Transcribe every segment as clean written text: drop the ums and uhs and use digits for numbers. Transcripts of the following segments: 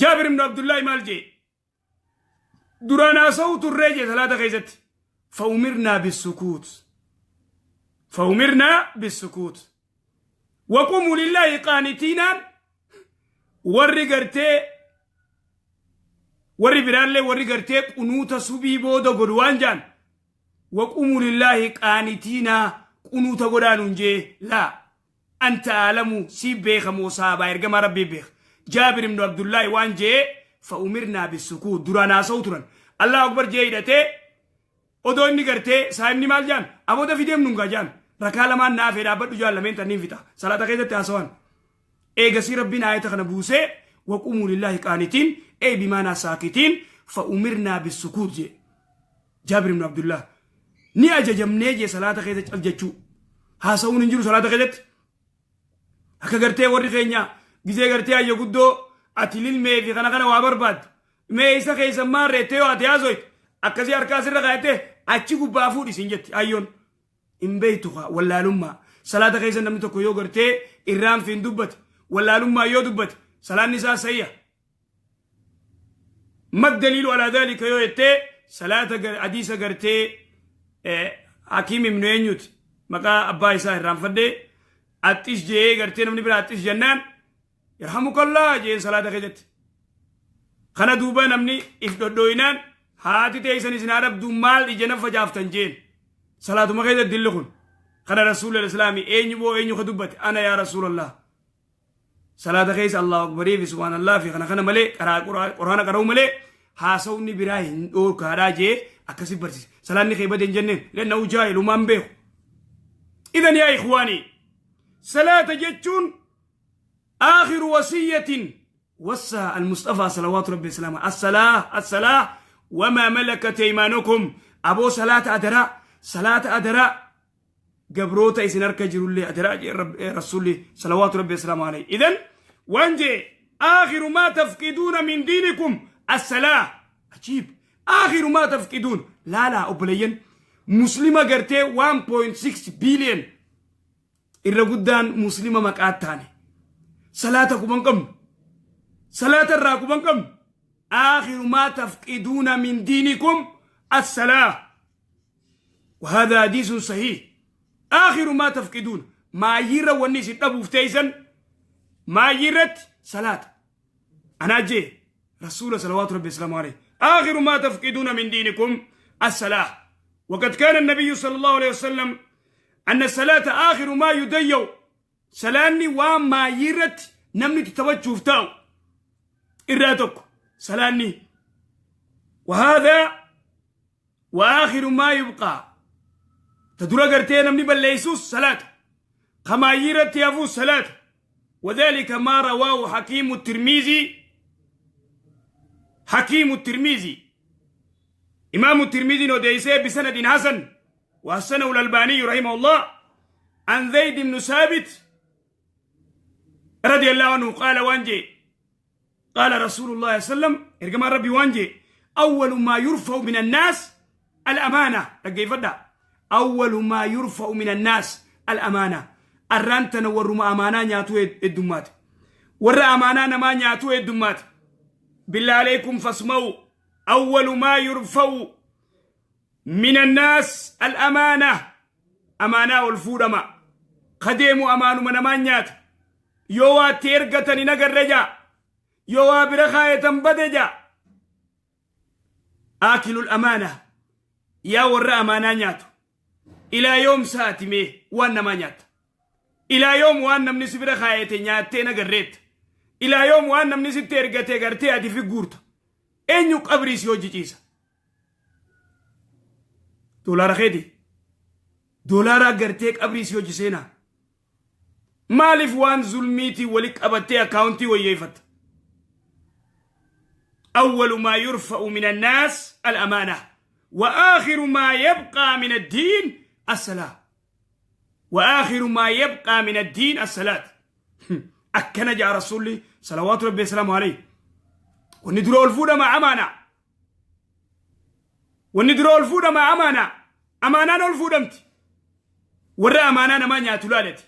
Jaabir ibnu Abdullaahi maal jee? Duraan haasa'uu turree jee salaata keessatti. Fa'umirnaa bissukuut. Fa'umirnaa bissukuut. Waqumu lillaahi qaanitiinaan warri gartee warri biraallee warri gartee qunuuta subii booda godhu waan jaan waqumu lillaahi qaanitiinaa qunuuta godhaa nuun jee laa anta aalamu sii beeka moo saabaa ergamaa rabbii beeka. Jaabir ibnu Abdullaahi waan jee fa'umirnaa bissukuut duraan haasa'u turan. Allahu akbar jee hidhatee odoo inni gartee saahibni maal jaan aboo dafii deemnu ngaa jaan rakaa lamaan naafee dhaabbadhu jaan lameen tanniin fixa salaata keessatti haasawan. Eegasii rabbiin aayata kana buusee waquumuu lillaahi qaanitiin ee bimaanaa saakitiin fa'umirnaa bissukuut jee. Jaabir ibn Abdullah ni ajajamnee jee salaata keessa cal jechuu haasa'uun hin jiru salaata keessatti. Akka gartee warri keenya gizee gartee ayya guddoo ati lilmee fi kana kana waa barbaaddu mee isa keessa maarreettee yoo ati haasoyte akkasii harkaa sirra kaayyattee achi gubbaa fuudhi siin jetti ayyoon. Hin beektu kaa wallaalummaa salaata keessa namni tokko yoo gartee irraan fi hin dubbate wallaalummaa yoo dubbate salaanni isaa sayya. Maddaliilu alaa daalika yoo jettee salaata hadiisa gartee Hakiim ibnu eenyuti maqaa abbaa isaa irraanfadhee axxis je'ee gartee namni biraa axxis jennaan yarhamukallaa jeen salaata keessatti. Kana duuba namni if dhodhooyinaan haati teessan isin haa dhabdu maal ija na facaaftan jeen. Salaatuma keessatti dilli kun. Kana rasuulli islaamii eenyu boo eenyu ka dubbate ana yaa rasuulallah. Salaata keessa Allahu Akbarii fi Subhaanallah fi kana kana malee quraana qara'uu malee haasawni biraa hin dhoorkaadhaa jee akkasi barsiise. Salaanni kee bade hin jenneen lenna jaahilumaan beeku. Idan yaa ikhwaanii salaata jechuun aakhiru wasiyyatin وصى المصطفى صلوات ربي وسلامه الصلاة الصلاة وما ملكت ايمانكم أبو صلاة أدراء صلاة أدراء gabroota isin harka jirullee adaraa jee rasuulli salawaatu rabbi wasalaamu alayhi. Idan waan jee aakhiru maa tafqiduuna min diinikum assalaa. Ajiib, aakhiru maa tafqiduun. Laalaa obboleeyyan muslima gartee 1.6 billion irra guddaan muslima maqaa taane salaata quban qabnu, salaata irraa quban qabnu. Aakhiru maa tafqiduuna min diinikum assalaa. وهذا حديث صحيح. آخر ما تفقدون ما يرى وني سدبوف تيسن ما يرت صلاة. أنا جي رسول صلوات ربي السلام عليه آخر ما تفقدون من دينكم الصلاة. وقد كان النبي صلى الله عليه وسلم أن الصلاة آخر ما يديو سلاني وما يرت نمني تتوجه تاو إراتك سلاني. وهذا وآخر ما يبقى تدرى قرتين نمني بل صلاة كما يرت يفو صلاة. وذلك ما رواه حكيم الترمذي، حكيم الترمذي إمام الترمذي نوديسي بسند حسن وحسنه الألباني رحمه الله عن زيد بن ثابت رضي الله عنه قال وانجي قال رسول الله صلى الله عليه وسلم ارجم ربي وانجي أول ما يرفع من الناس الأمانة. رجع أول ما يرفع من الناس الأمانة. الرانتنا ورما أمانة نياتو الدمات ور أمانة نما نياتو الدمات. بالله عليكم فاسمعوا. أول ما يرفع من الناس الأمانة. أمانة والفورما قديموا أمانو من أمانيات يوا تيرغتني نقر رجا يوا برخاية بدجا. آكل الأمانة يا ور أمانة نياتو إلى يوم ساتمي وأنا ما نيات إلى يوم وأنا من سبرة خايتي نياتي نقريت إلى يوم وأنا من ستيرغتي غرتي أدي في غورت إنيو قبري سيوجي جيسا دولار خيدي دولار غرتي قبري سيوجي سينا مالف وان ظلميتي ولك أبتي أكاونتي ويفت. أول ما يرفع من الناس الأمانة وآخر ما يبقى من الدين الصلاة. وآخر ما يبقى من الدين الصلاة. أكن جاء رسولي صلوات ربي وسلامه عليه وندرو الفودة مع أمانة وندرو الفودة مع أمانة أمانة الفودة ورا أمانة ما نياتولالت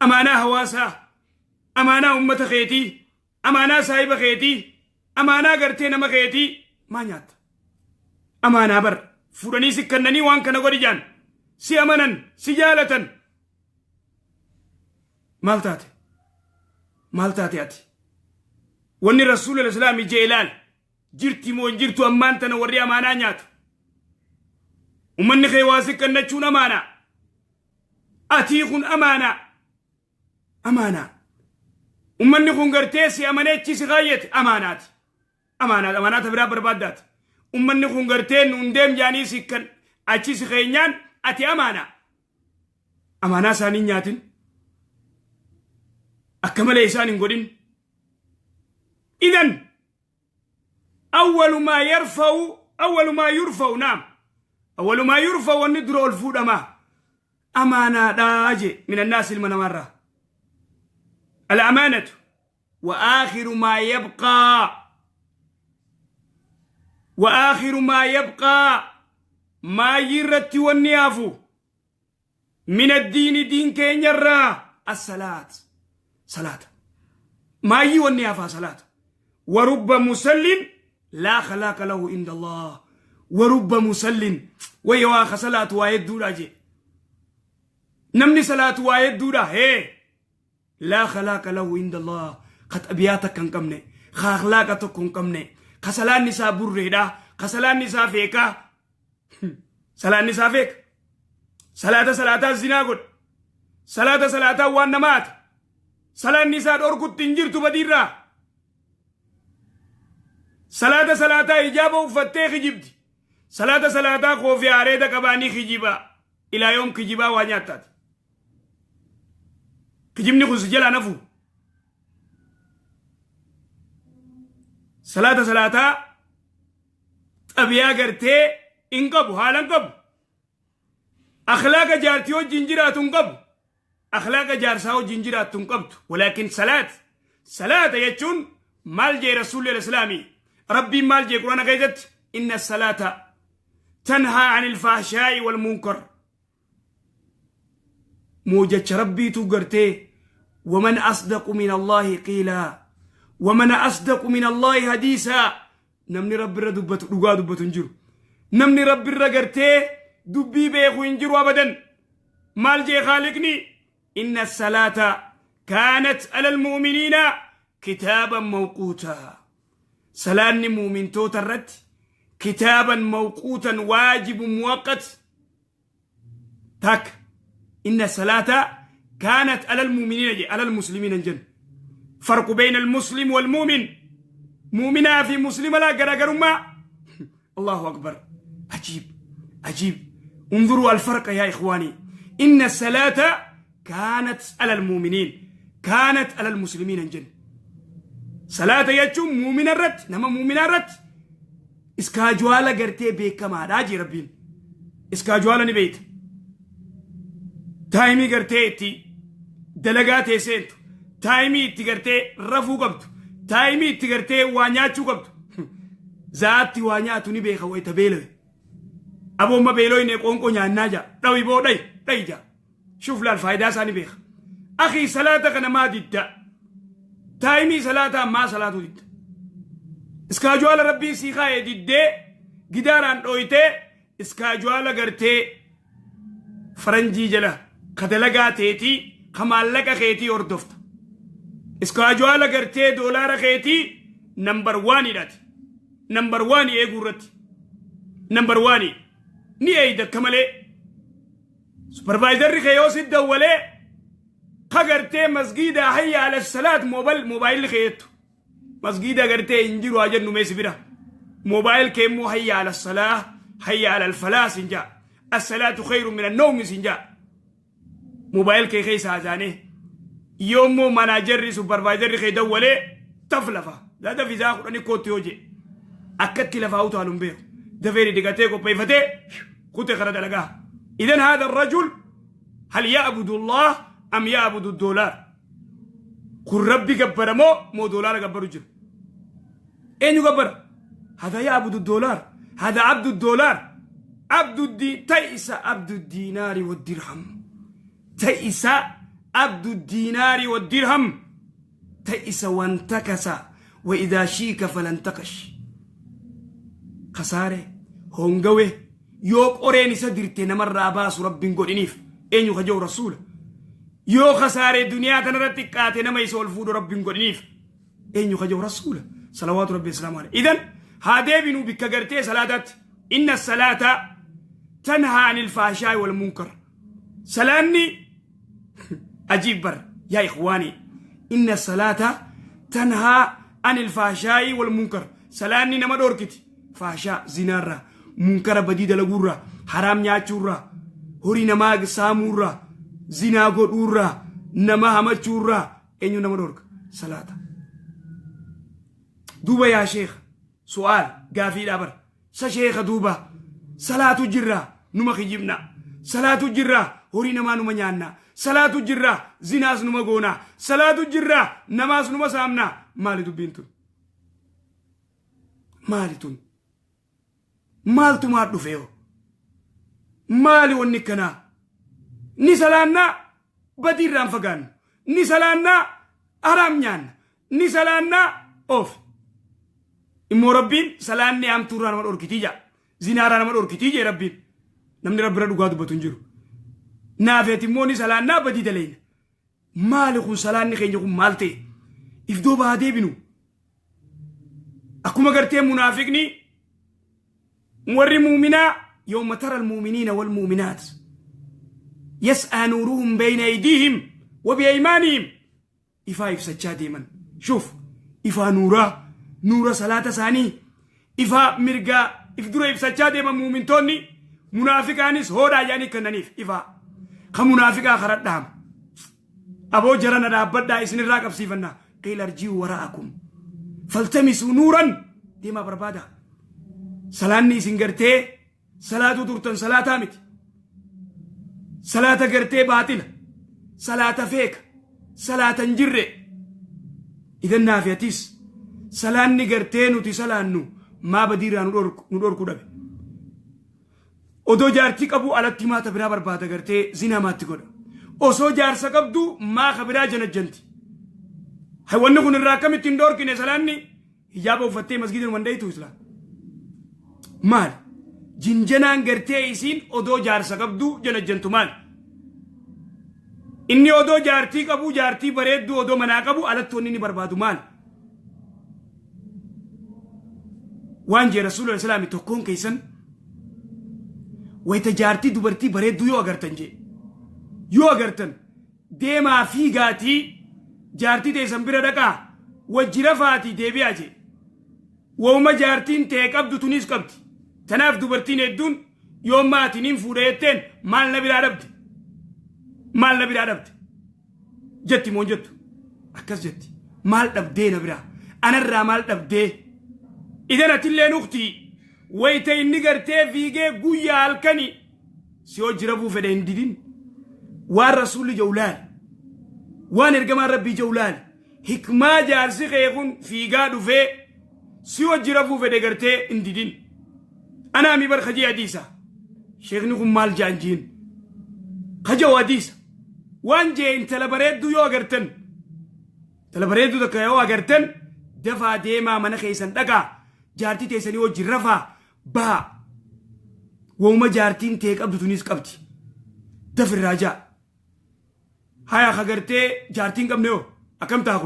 أمانة هواسا أمانة أمة خيتي Amaanaa saahiba keetii, amaanaa gartee nama keetii maa nyaatta? Amaanaa bar fuudhanii si kennanii waan kana godhi jaan, si amanan, si jaalatan. Maal taate? Maal taate ati? Wanni Rasuula Islaamii jee ilaal. Jirti moo hin jirtu ammaan tana warri amaanaa nyaatu? Ummanni kee waa si kennachuun amaanaa. Atii kun amaanaa. Amaanaa. Ummanni kun gartee si amanee achi si kaayyate amaanaati. Amaanaa, amaanaata biraa barbaaddaati. Ummanni kun gartee nuun deem jaanii si kan achi si keenyaan ati amaanaa. Amaanaa isaanii hin nyaatin. Akka malee isaan hin godhin. Idan awwalu maa yarfa'u, awwalu maa yurfa'u, naam, awwalu maa yurfa'u, wanni dura ol fuudhamaa amaanaadhaa jee, minannaas ilma namaarraa al-amaanatu, wa aakhiru maa yabqaa, wa aakhiru maa yabqaa, maayyii irratti wanni hafu, min addiini, diin keenyarraa, as-salaat, salaata. Maayyii wanni hafaa salaata. Warubba musallin laa khalaaqa lahu inda Allah. Warubba musallin, wayya waa ka salaatu waa hedduudha jee. Namni salaatu waa hedduudha hee, laa khalaaqa lahu inda Allah, ka xabiyaa takka hin qabne, ka akhlaaqa tokko hin qabne, ka salaanni isaa burreedha, ka salaanni isaa feekaa, salaanni isaa feeka, salaata salaataa zinaa godha, salaata salaataa waan namaata, salaanni isaa dhorkutti hin jirtu badiirraa, salaata salaataa hijaaba uffattee kijibdi, salaata salaataa koofii areeda qabaanii kijiba. Ilaa yoom kijibaa waa nyaattaati? Kijibni kun si jalaa nafu. Salaata salaataa xabiyaa gartee hin qabu, haala hin qabu, akhlaaqa jaartii wajjin jiraatu hin qabu, akhlaaqa jaarsaa wajjin jiraattu hin qabdu. Walaakin salaat salaata jechuun maal jee Rasuulli Islaamii? Rabbiin maal jee Quraana keessatti? Inna salaata tanhaa anil fahshaa'i wal munkar. Moo jecha Rabbiitu gartee, waman asdaqu min Allaahi qiilaa, waman asdaqu min Allaahi hadiisaa. Namni Rabbi irra dubbatu, dhugaa dubbatu hin jiru. Namni Rabbi irra gartee dubbii beeku hin jiru abadan. Maal jee Khaaliqni? Inna salaata kaanat ala almu'miniina kitaaban mawquutaa. Salaanni muumintoota irratti kitaaban mawquutan, waajibu muwaqqat takka. Inna salaata kaanat ala almu'miniina jee, ala almuslimiina hin jennu. Farqu bayna almuslim walmu'min, mu'minaa fi muslima laa garaagarummaa. Allahu akbar, ajiib, ajiib. انظروا الفرق يا إخواني. إن الصلاة كانت على المؤمنين، كانت على المسلمين الجن. صلاة يجو مؤمن الرت، نما مؤمن الرت schedule gartee beekamaadha jee Rabbiin. Schedule ni beeyta, time gartee itti dalagaa tee seentu, time itti gartee rafuu qabdu, time itti gartee waa nyaachuu qabdu, zaatti waa nyaatu ni beeka. Wayita beelawe, aboomma beeloyne qoonqoo nyaannaa jaa, dhawi boo, dhayi dhayi jaa. Shuuf, laal, faayidaa isaa ni beeka. Akii, salaata kana maa didda? Time salaataa maa salaatuu didda? Schedule Rabbiin sii kaa'ee diddee, gidaaraan dhooytee, schedule gartee faranjii jala ka dalagaa teetii, ka maallaqa keetii hordofta. Schedule gartee doolaara keetii number oneiidhaati. Number one eeguu irratti number one ni eeyda. Akka malee supervisorri kee yoo si dawwalee, ka gartee masgiida hayya ala salaat, moobaayilli kee jettu masgiida gartee hin jiru haa jennu, meesi bira mobile kee immoo hayya ala salaa, hayya ala alfalaa sin jaa, assalaatu khayru min annawmi sin jaa mobile kee keessa hasaanee. Yoommoo managerri, supervisorri kee dawwalee, taf lafa dafa isaa 10 kootti yoo jee, akkatti lafaa utaalu hin beeku, dafee dhiqatee qopheeffatee kute kara dalagaa. Idan haadha rajul hal ya'budu Allah am ya'budu doolaar? Kun Rabbi gabbara moo doolaara gabbaru jira? Eenyu gabbara? Hada ya'budu doolaar, hada abdu doolaar, abdu di ta'isa, abdu diinaari waddirham, ta'isa abdu diinaari waddirham. Ta'isa wantakasa wa idaa shiika falantakash. Kasaare hongawe yoo qoreen isa dirte namarraa baasu Rabbiin godhiniif. Eenyu ka jiru? Rasuula. Yoo kasaare, duniyaa tanarratti xiqqaate, nama isa ol fuudhu Rabbiin godhiniif. Eenyu ka jiru? Rasuula salawaatu Rabbi islaamu alayhi. Idan haa deebinuu bikka gartee salaataatti. Inna salaata tanhaa anil faashaa wal munkar. Salaanni ajiib bar, yaa ikhwaanii. Inna salaata tanhaa anil faashaa'i wal munkar. Salaanni nama dhorkiti faashaa, zinaarraa, munkara, badii dalaguurraa, haraam nyaachuurraa, horii namaa saamuurraa, zinaa godhuurraa, nama hamachuurraa. Eenyu nama dhorka? Salaata. Duuba yaa sheekha, su'aal gaafiidhaa bara sa sheekha, duuba salaatu jirraa numa kijibna, salaatu jirraa horii namaa numa nyaanna, salaatu jirraa zinaas numa goonaa, salaatu jirraa namaas numa saamnaa, maali dubbiin tun? Maali tun? Maaltu maal dhufe yoo? Maali wanni kanaa? Ni salaannaa, badii irraan fagaannu. Ni salaannaa, haraam nyaanna. Ni salaannaa of. Immoo Rabbiin salaanni hamtuurraa nama dhorkitii jaa. Zinaarraa nama dhorkitii jee Rabbiin. Namni Rabbira dhugaa dubbatu hin jiru. Naafeet immoo ni salaannaa, badii daleenya. Maali kun? Salaanni keenya kun maal ta'e? Ifdoo bahaa deebinu. Akkuma gartee munaafiqni, warri muuminaa, yawma tara almuuminiina walmuuminaat yas'aa nuuruhum bayna aydiihim wa biaymaanihim, ifaa ibsachaa deeman. Shuuf, ifaa nuuraa, nuura salaata isaanii, ifaa mirgaa if dura ibsachaa deeman muumintoonni. Munaafiqaanis hoodhaa jedhanii kennaniif ifaa. Ka munaafiqaa karadhaama. Aboo jarana, dhaabbadhaa, isinirraa qabsiifannaa. Qiila arji'uu wara'akum faltamisuu nuuran. Deemaa barbaada. Salaanni isin gartee salaatuu turtan salaataa miti. Salaata gartee baaxila, salaata feeka, salaata hin jirre. Idan naafi atis, salaanni gartee nuti salaannu maa badiirraa nu dhorku dhabe? Odoo jaartii qabu alatti maata biraa barbaada, gartee zinaa maatti godha? Osoo jaarsa qabdu maa ka biraa janajjanti? Wanni kun irraa akkamitti hin dhorkine? Salaanni hijaaba uffattee masgiida nu mandeetu islaam. Maali jinjanaan gartee isiin odoo jaarsa qabdu janajjantu? Maali inni odoo jaartii qabu, jaartii bareedduu odoo manaa qabu, alatti wanni inni barbaadu maali? Waan jee Rasuula Islaami, tokkoon keessan wayita jaartii dubartii bareedduu yoo agartan jee, yoo agartan deemaa fiigaatii jaartii teessan bira dhaqaa, wajji rafaatii deebi'aa jee. Wauma jaartiin ta'e qabdu tunis qabdi. Tanaaf dubartiin hedduun yoo maatiin hin fuudha jetteen, maal na biraa dhabde, maal na biraa dhabde jetti. Moon jettu akkas jetti: maal dhabdee na biraa, anarraa maal dhabdee? Idan atillee nuktii, wayita inni gartee fiigee guyyaa halkani si hojii rafuu fedhe hin didin. Waan Rasuulli jedhu laali, waan ergamaan Rabbii jedhu laali. Hikmaa jaarsi kee kun fiigaa dhufee si hojii rafuu fedhe gartee hin didin. Anaami bar kajee hadiisa sheekni kun maal jaan jiin kajawu hadiisa waan jee. Intala bareedduu yoo agartan, intala bareedduu takka yoo agartan, dafaa deemaa mana keessan dhaqaa, jaartii teessanii wajjin rafaa baa. Wauma jaartiin tee qabdu tunis qabdi, dafirraa jaa. Haya, ka gartee jaartiin qabne yoo akkam taa?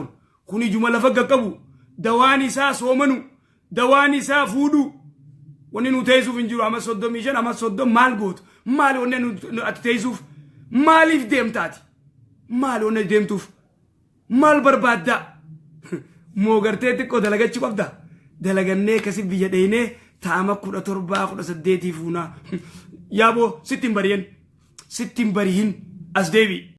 Kun ijuma lafa qaqqabu. Dawaan isaa soomanu, dawaan isaa fuudhu. Wanni nu teessuuf hin jiru. Ama 35, ama 30 maal gootu? Maali wanni ati teessuuf? Maaliif deemtaati? Maali wanni ati deemtuuf? Maal barbaaddaa? Moo gartee xiqqoo dalagachuu qabda? Dalagannee kasi biyya dheynee taa'ama 17, 18 fuunaa. Yaaboo, sitti hin bari'in, sitti hin bari'in, as deebi.